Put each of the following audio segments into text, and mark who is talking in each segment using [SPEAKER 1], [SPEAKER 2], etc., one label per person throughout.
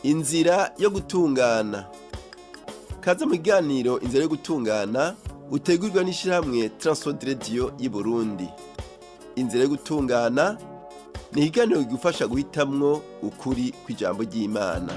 [SPEAKER 1] Inzira yo gutungana. Kaze mu kiganiro Inzira yo gutungana utegurwa n'ishirahamwe Transworld Radio y'Uburundi. Inzira yo gutungana ni ikiganiro kigufasha guhitamwo ukuri kw'ijambo ry'Imana.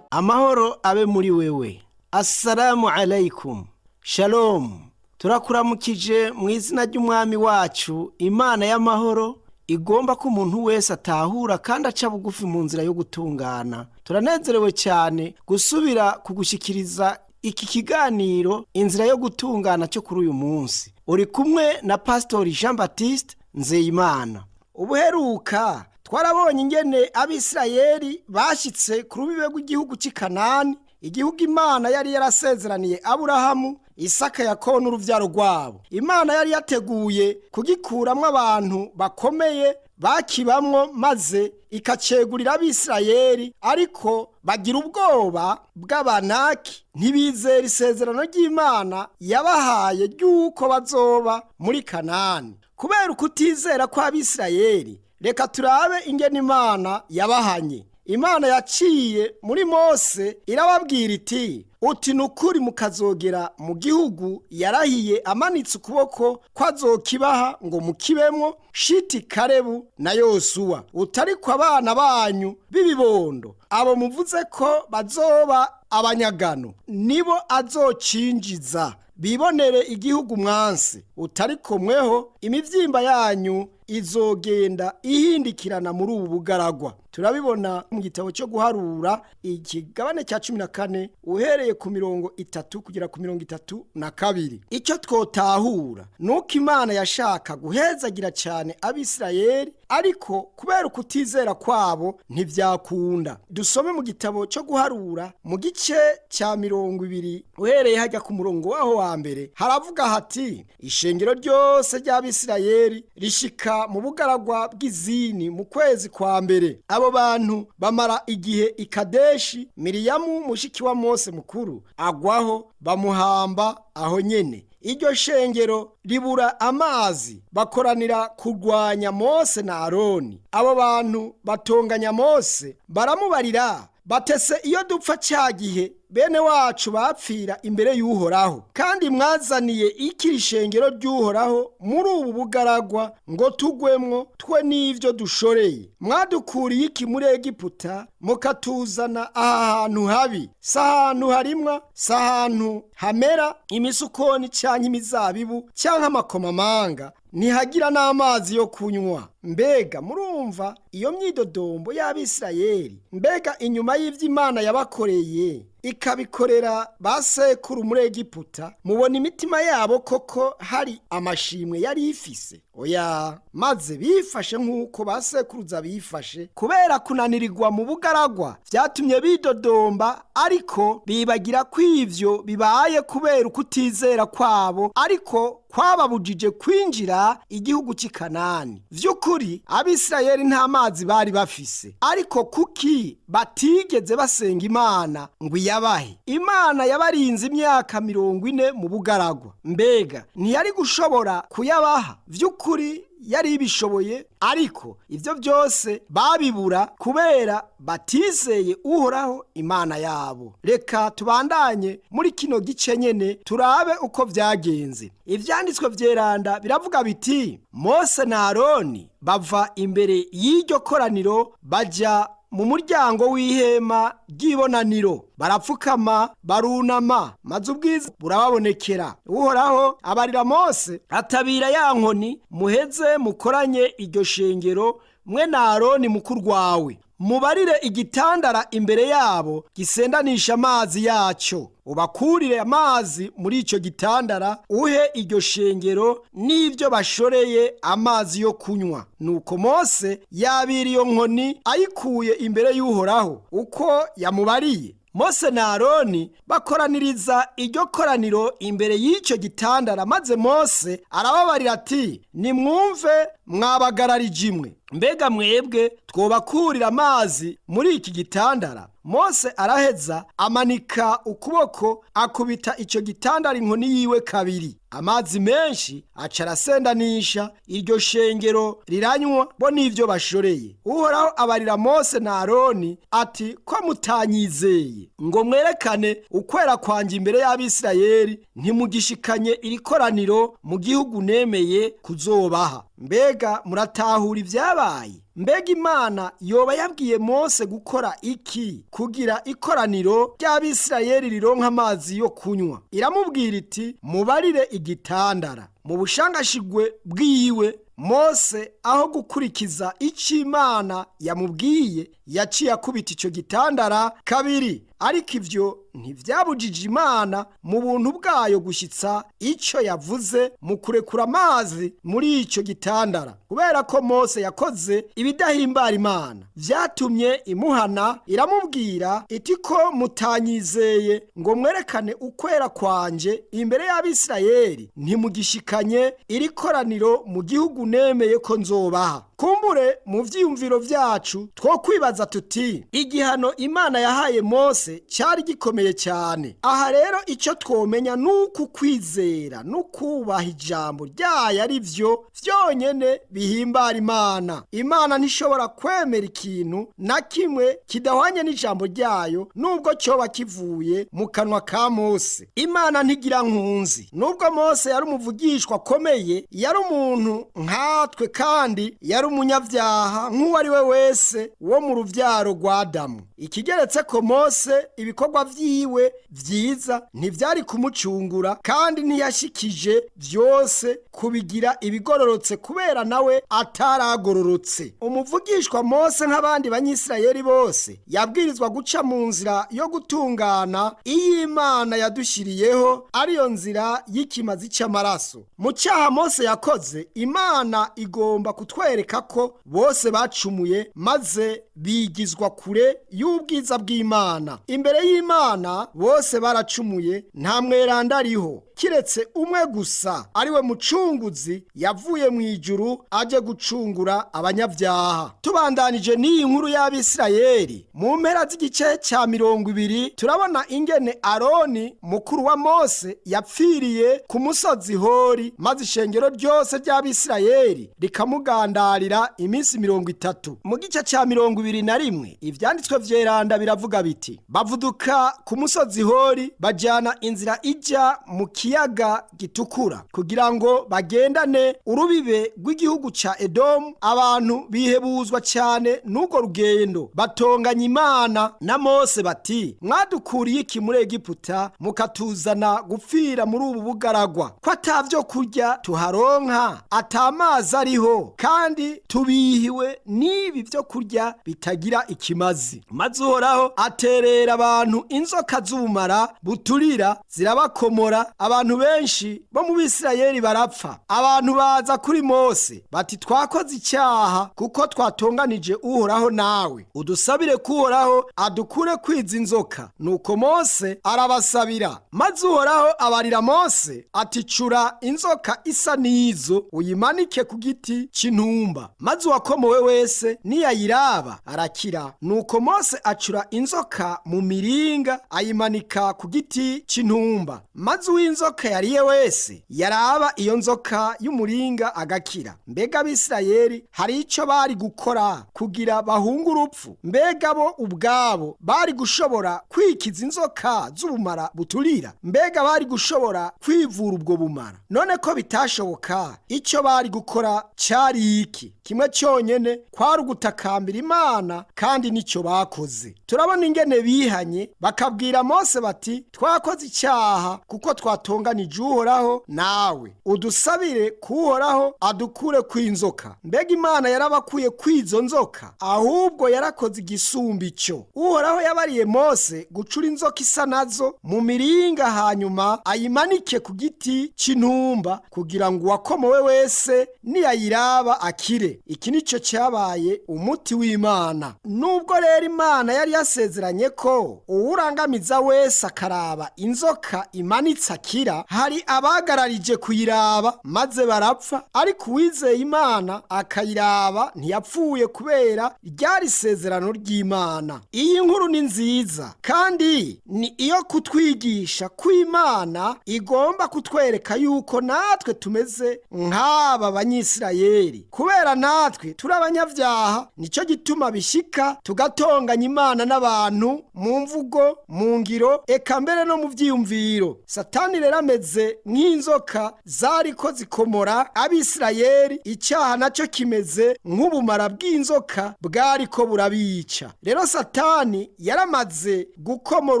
[SPEAKER 2] Amahoro abe muri wewe. Assalamu alaikum, shalom. Turakuramukije mu izina ry'Umwami wacu, Imana y'amahoro igomba ko umuntu wese atahura kandi aca bugufi mu nzira yo gutungana. Turanezerewe cyane gusubira kugushyikiriza iki kiganiro Inzira yo gutungana cyo kuri uyu munsi. Uri kumwe na Pasitori Jean Baptiste Nzeyimana. Ubuheruka twarabonye ingene Abisirayeli bashyitse ku rubibe rw'igihugu cy'i Kanani, igihugu Imana yari yarasezeraniye Aburahamu, Isaka, Yakobo n'uruvyaro rwabo. Imana yari yateguye kugikuramwo abantu bakomeye bakibamwo, maze ikacegurira Abisirayeli, ariko bagira ubwoba bw'Abanaki, ntibizera isezerano ry'Imana yabahaye ry'uko bazoba muri Kanani. Kubera ukutizera kw'Abisirayeli, reka turabe ingene Imana yabahanye. Imana yaciye muri Mose irababwira iti: "Uti ni ukuri mukazogera mu gihugu yarahiye amanitse ukuboko ko azokibaha ngo mukibemwo, shiti Karebu na Yosuwa, utariko abana banyu b'ibibondo, abo muvuze ko bazoba abanyagano, nibo azocinjiza bibonere igihugu mwansi, utariko mweho imivyimba yanyu izogenda ihindikirana muri ubu bugaragwa." Turabibona mu gitabo cyo Guharura, ikigabane cya 14, uhereye ku 30 kugera ku 32. Icyo twotahura nuko Imana yashaka guhezagira cyane Abisirayeli, ariko kubera ukutizera kwabo ntibyakunda. Dusome mu gitabo cyo Guharura mu gice cya 20, uhereye hajya ku murongo waho wa mbere, haravuga hati: "Ishengero ryose ry'Abisirayeli rishika mu bugaragwa bw'Izini mu kwezi kwa mbere. Abo bantu bamara igihe i Kadeshi. Miriyamu mushiki wa Mose mukuru agwaho, bamuhamba aho nyene. Iryo shengero ribura amazi, bakoranira kurwanya Mose na Aroni. Abo bantu batonganya Mose, baramubarira batese: 'Iyo dupfa cya gihe bene wacu bapfira imbere y'Uhoraho! Kandi mwazaniye iki ishengero ry'Uhoraho muri ubu bugaragwa ngo tugwemwo, twe n'ibyo dushoreye? Mwadukuriye iki muri Egiputa mukatuzana aha hantu habi? Si ahantu harimwa, si ahantu hamera imisukoni cyangwa imizabibu cyangwa amakomamanga, ntihagira n'amazi yo kunywa.'" Mbega murumva iyo myidodombo y'Abisirayeli? Mbega inyuma y'iby'Imana yabakoreye, ikabikorera ba sekuru muri Egiputa, mubona imitima yabo koko hari amashimwe yari ifise? Oya. Maze bifashe nk'uko ba sekuruza bifashe. Kubera kunanirirwa mu bugaragwa byatumye bidodomba, ariko bibagira ko ivyo bibaye kubera ukutizera kwabo, ariko kwababujije kwinjira igihugu cy'i Kanani. Vy'ukuri Abisirayeli nta mazi bari bafise, ariko kuki batigeze basenga Imana ngo iyabahe? Imana yabarinze imyaka 40 mu bugaragwa, mbega ntiyari gushobora kuyabaha? Vy'ukuri yari ibishoboye, ariko ibyo byose babibura kubera batizeye Uhoraho Imana yabo. Reka tubandanye muri kino gice nyene, turabe uko byagenze. Ivyanditswe vyeranda biravuga biti: "Mose na Aroni bava imbere y'iryo koraniro, bajya mu muryango w'ihema ry'ibonaniro, barapfukama barunama, maze ubwiza burababonekera. Uhoraho abarira Mose atabira ya nkoni, muheze mukoranye iryo shengero, mwe na Aroni mukuru wawe, mubarire igitandara imbere yabo gisendanisha amazi yacyo, ubakurire amazi muri icyo gitandara, uhe iryo shengero n'ibyo bashoreye amazi yo kunywa." Nuko Mose yabira iyo nkoni ayikuye imbere y'Uhoraho uko yamubariye. Mose na Aroni bakoraniriza iryo koraniro imbere y'icyo gitandara, maze Mose arababarira ati: "Nimwumve, mwabagararije imwe." Mbega mwebwe twobakurira amazi muri iki gitandara? Mose araheza amanika ukuboko akubita icyo gitandara inkoni yiwe kabiri, amazi menshi aca arasendanisha iryo shengero riranywa bo n'ivyo bashoreye. Uhoraho abarira Mose na Aroni ati: ko mutanyizeye ngo mwerekane ukwera kwanje imbere y'Abisirayeli, ntimugishikanye iri koraniro mu gihugu nemeye kuzobaha. Mbega muratahura ibyabaye? Mbega Imana yoba yabwiye Mose gukora iki kugira ikoraniro ry'Abisirayeli rironka amazi yo kunywa? Iramubwira iti: mubarire igitandara. Mu bushangashigwe bwiwe, Mose aho gukurikiza icyo Imana yamubwiye, yaciye akubita icyo gitandara kabiri. Ariko ibyo ntibyabujije Imana mu buntu bwayo gushyitsa icyo yavuze mu kurekura amazi muri icyo gitandara. Kubera ko Mose yakoze ibidahimbara Imana, byatumye imuhana, iramubwira iti: ko mutanyizeye ngo mwerekane ukwera kwanje imbere y'Abisirayeli, ntimugishikanye iri koraniro mu gihugu nemeye ko nzobaha. Kumbure mu vyiyumviro vyacu two kwibaza tuti: igihano Imana yahaye Mose cyari gikomeye cyane. Aha rero icyo twomenya nuko kwizera no kubaha ijambo ryayo ari byo vyonyene bihimbara Imana. Imana ntishobora kwemera ikintu na kimwe kidahwanye n'ijambo ryayo, nubwo cyoba kivuye mu kanwa ka Mose. Imana ntigira nkunzi. Nubwo Mose yari umuvugishwa akomeye, yari umuntu nkatwe kandi yari umunyabyaha nk'uwo ari we wese wo mu rubyaro rwa Adamu. Ikigeretse ko Mose ibikorwa vyiwe vyiza ntivyari kumucungura, kandi ntiyashikije vyose kubigira ibigororotse kubera nawe ataragororotse. Umuvugishwa Mose nk'abandi banyisirayeli bose yabwirizwa guca mu nzira yo gutungana iyo Imana yadushyiriyeho, ariyo nzira y'ikimazi cy'amaraso. Mu cyaha Mose yakoze, Imana igomba kutwereka ko bose bacumuye maze bigizwa kure y'ubwiza bw'Imana. Imbere y'Imana bose baracumuye, nta mweranda ariho kiretse umwe gusa, ariwe mucunguzi yavuye mu ijuru aje gucungura abanyabyaha. Tubandanije n'iyi nkuru y'Abisirayeli, mu mpera z'igice cya 20 turabona ingene Aroni mukuru wa Mose yapfiriye ku musozi Hori, maze ishengero ryose ry'Abisirayeli rikamugandarira iminsi 30. Mu gice cya 21 ivyanditswe vyeranda biravuga biti: bavuduka ku musozi Hori bajyana inzira ijya mu kiyaga gitukura kugira ngo bagendane urubibe rw'igihugu ca Edomu. Abantu bihebuzwa cyane n'urwo rugendo, batonganya Imana na Mose bati: mwadukuriye iki muri Egiputa mukatuzana gupfira muri ubu bugaragwa, ko atavyo kurya tuharonka, atamazi ariho, kandi tubihiwe n'ibi byo kurya bitagira ikimazi. Maze Uhoraho aterera abantu inzoka z'ubumara buturira zirabakomora, abantu benshi bo mu Bisirayeli barapfa. Abantu baza kuri Mose bati: twakoze icyaha kuko twatonganije Uhoraho nawe, udusabire ko Uhoraho adukure kwiza inzoka. Nuko Mose arabasabira, maze Uhoraho abarira Mose ati: cura inzoka isa n'izo uyimanike ku giti cy'intumba, maze uwakomowe wese niyayiraba arakira. Nuko Mose acura inzoka mu miringa ayimanika ku giti cy'intumba, maze uw'inzoka yariye wese yaraba iyo nzoka y'umuringa agakira. Mbega Abisirayeli hari icyo bari gukora kugira bahunge urupfu? Mbega bo ubwabo bari gushobora kwikiza inzoka z'ubumara buturira? Mbega bari gushobora kwivura ubwo bumara? None ko bitashoboka, icyo bari gukora cyari iki? Kimwe cyonyene, kwari ugutakambira Imana, kandi nicyo bakoze. Turabona ingene bihanye bakabwira Mose bati: twakoze icyaha kuko twatonganije Uhoraho nawe, udusabire kuhoraho adukure kw'inzoka. Mbega Imana yarabakuye kw'izo nzoka? Ahubwo yarakoze igisumba icyo. Uhoraho yabariye Mose gucura inzoka isa nazo mu miringa, hanyuma ayimanike ku giti cy'intumba kugira ngo uwakomowe wese niyayiraba akire. Iki nicyo cyabaye umuti w'Imana. Nubwo rero Imana yari yasezeranye ko uwurangamiza wese akaraba inzoka imanitse akira, idakira, hari abagararije kuyiraba maze barapfa, ariko uwizeye Imana akayiraba ntiyapfuye kubera ryari isezerano ry'Imana. Iyi nkuru ni nziza kandi ni iyo kutwigisha ko Imana igomba kutwereka yuko natwe tumeze nk'aba Banyisirayeli, kubera natwe turi abanyabyaha. Nicyo gituma bishika tugatonganya Imana n'abantu mu mvugo, mu ngiro, eka mbere no mu vyiyumviro. Satani rero ameze nk'inzoka zariko zikomora Abisirayeli, icyaha nacyo kimeze nk'ubumara bw'inzoka bwariko burabica. Rero Satani yaramaze gukomora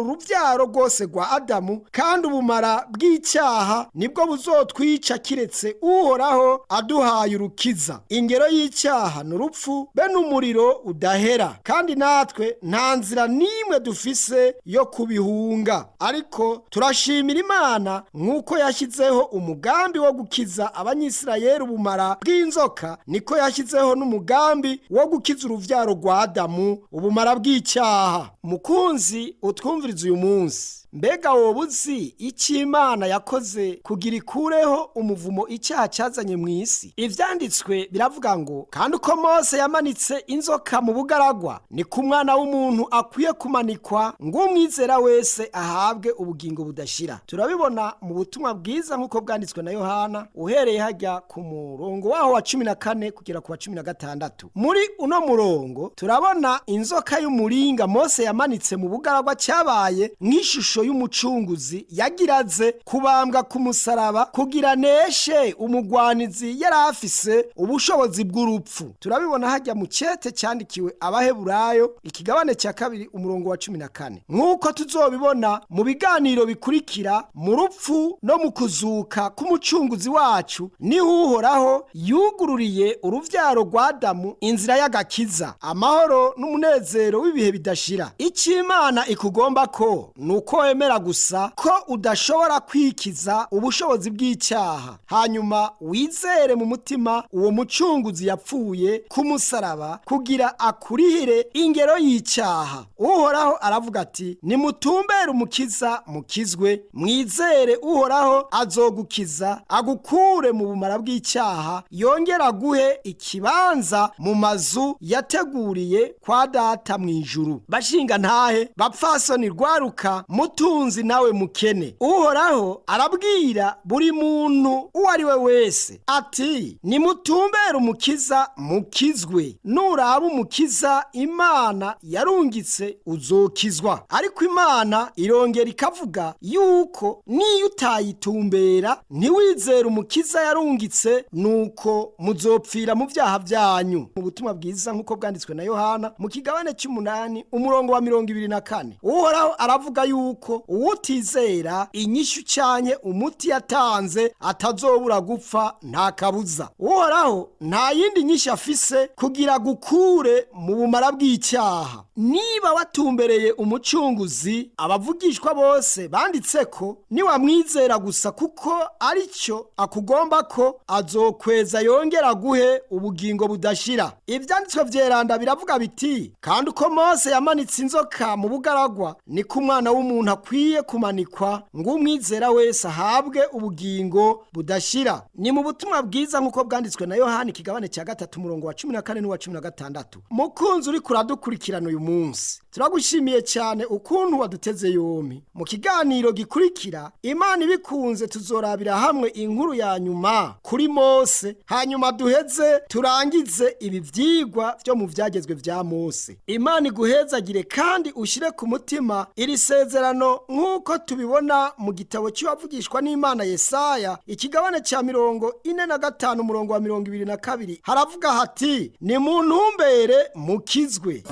[SPEAKER 2] uruvyaro rwose rwa Adamu, kandi ubumara bw'icyaha nibwo buzotwica kiretse Uhoraho aduhaye urukiza. Ingero y'icyaha ni urupfu be n'umuriro udahera, kandi natwe nta nzira n'imwe dufise yo kubihunga. Ariko turashimira Imana nk'uko yashyizeho umugambi wo gukiza Abanyisirayeli ubumara bw'inzoka, niko yashyizeho n'umugambi wo gukiza uruvyaro rwa Adamu ubumara bw'icyaha. Mukunzi utwumviriza uyu munsi, mbega woba uzi icyo Imana yakoze kugira ikureho umuvumo icyaha cyazanye mu isi? Ivyanditswe biravuga ngo: kandi uko Mose yamanitse inzoka mu bugaragwa, niko umwana w'umuntu akwiye kumanikwa, ngo umwizera wese ahabwe ubugingo budashira. Turabibona mu butumwa bwiza nk'uko bwanditswe na Yohana, uhereye hajya ku murongo waho wa 14 kugera ku wa 16. Muri uno murongo turabona inzoka y'umuringa Mose yamanitse mu bugaragwa cyabaye nk'ishusho y'umucunguzi yagiraze kubambwa ku musaraba kugira neshe umugwanizi yari afise ubushobozi bw'urupfu. Turabibona hajya mu cete cyandikiwe Abaheburayo, ikigabane cya 2, umurongo wa 14. Nk'uko tuzobibona mu biganiro bikurikira, mu rupfu no mu kuzuka k'umucunguzi wacu niho Uhoraho yugururiye uruvyaro rwa Adamu inzira y'agakiza, amahoro n'umunezero w'ibihe bidashira. Icyo Imana ikugomba ko nuko wemera gusa ko udashobora kwikiza ubushobozi bw'icyaha, hanyuma wizere mu mutima uwo mucunguzi yapfuye ku musaraba kugira akurihire ingero y'icyaha. Uhoraho aravuga ati: nimutumbere umukiza mukizwe, mwizere Uhoraho azogukiza, agukure mu bumara bw'icyaha, yongera aguhe ikibanza mu mazu yateguriye kwa Data mu ijuru. Bashinga ntahe, bapfasoni, rwaruka, mutunzi nawe mukene, Uhoraho arabwira buri muntu uwo ari we wese ati: nimutumbere umukiza mukizwe. Nuraba umukiza Imana yarungitse uzokizwa. Ariko Imana irongera ikavuga yuko niyo utayitumbera ntiwizere umukiza yarungitse, nuko muzopfira mu byaha byanyu. Mu butumwa bwiza nk'uko bwanditswe na Yohana, mu kigabane cy'umunani, umurongo wa 24, Uhoraho aravuga yuko uwutizera inyishu cyanye umuti yatanze atazobura gupfa nta kabuza. Uhoraho nta yindi nyishu afise kugira gukure mu bumara bw'icyaha. Niba watumbereye umucunguzi abavugishwa bose banditse ko, niwamwizera gusa kuko aricyo akugomba ko, azokweza yongera guhe ubugingo budashira. Ivyanditswe vyeranda biravuga biti: kandi uko Mose yamanitse inzoka mu bugaragwa, niko umwana w'umuntu akwiye kumanikwa, ngo umwizera wese ahabwe ubugingo budashira. Ni mu butumwa bwiza nk'uko bwanditswe na Yohani, ikigabane cya 3, umurongo wa 14 n'uwa 16. Mukunzi uri kuradukurikirana uyu munsi, turagushimiye cyane ukuntu waduteze yombi. Mu kiganiro gikurikira, Imana ibikunze, tuzorabira hamwe inkuru ya nyuma kuri Mose, hanyuma duheze turangize ibi vyigwa byo mu vyagezwe vya Mose. Imana iguhezagire kandi ushire ku mutima iri sezerano nk'uko tubibona mu gitabo cy'uwavugishwa n'Imana Yesaya, ikigabane cya 45, umurongo wa 22, haravuga hati: ni mu ntumbere mukizwe.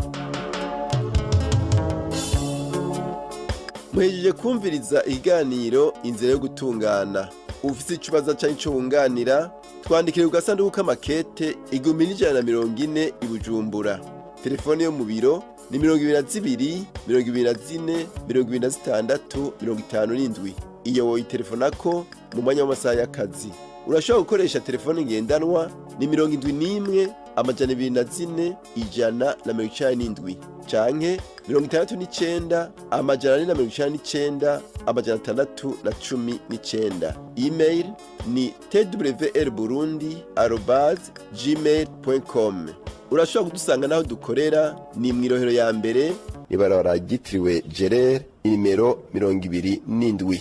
[SPEAKER 1] Muhejeje kumviriza ikiganiro Inzira yo Gutungana. Ufise ikibazo canke ico wunganira, twandikire ku gasanduku k'amakete 1140 i Bujumbura. Telefone yo mu biro ni 22 24 26 57. Iyo woyitelefonako mu mwanya w'amasaha y'akazi. Urashobora gukoresha telefone ngendanwa ni 71. 204 197 canke 69 499 619. Email ni twrburundi@gmail.com. Urashobora kudusanga n'aho dukorera ni mw'irohero ya mbere, ibarabara ryitiriwe Gerere, inimero 27.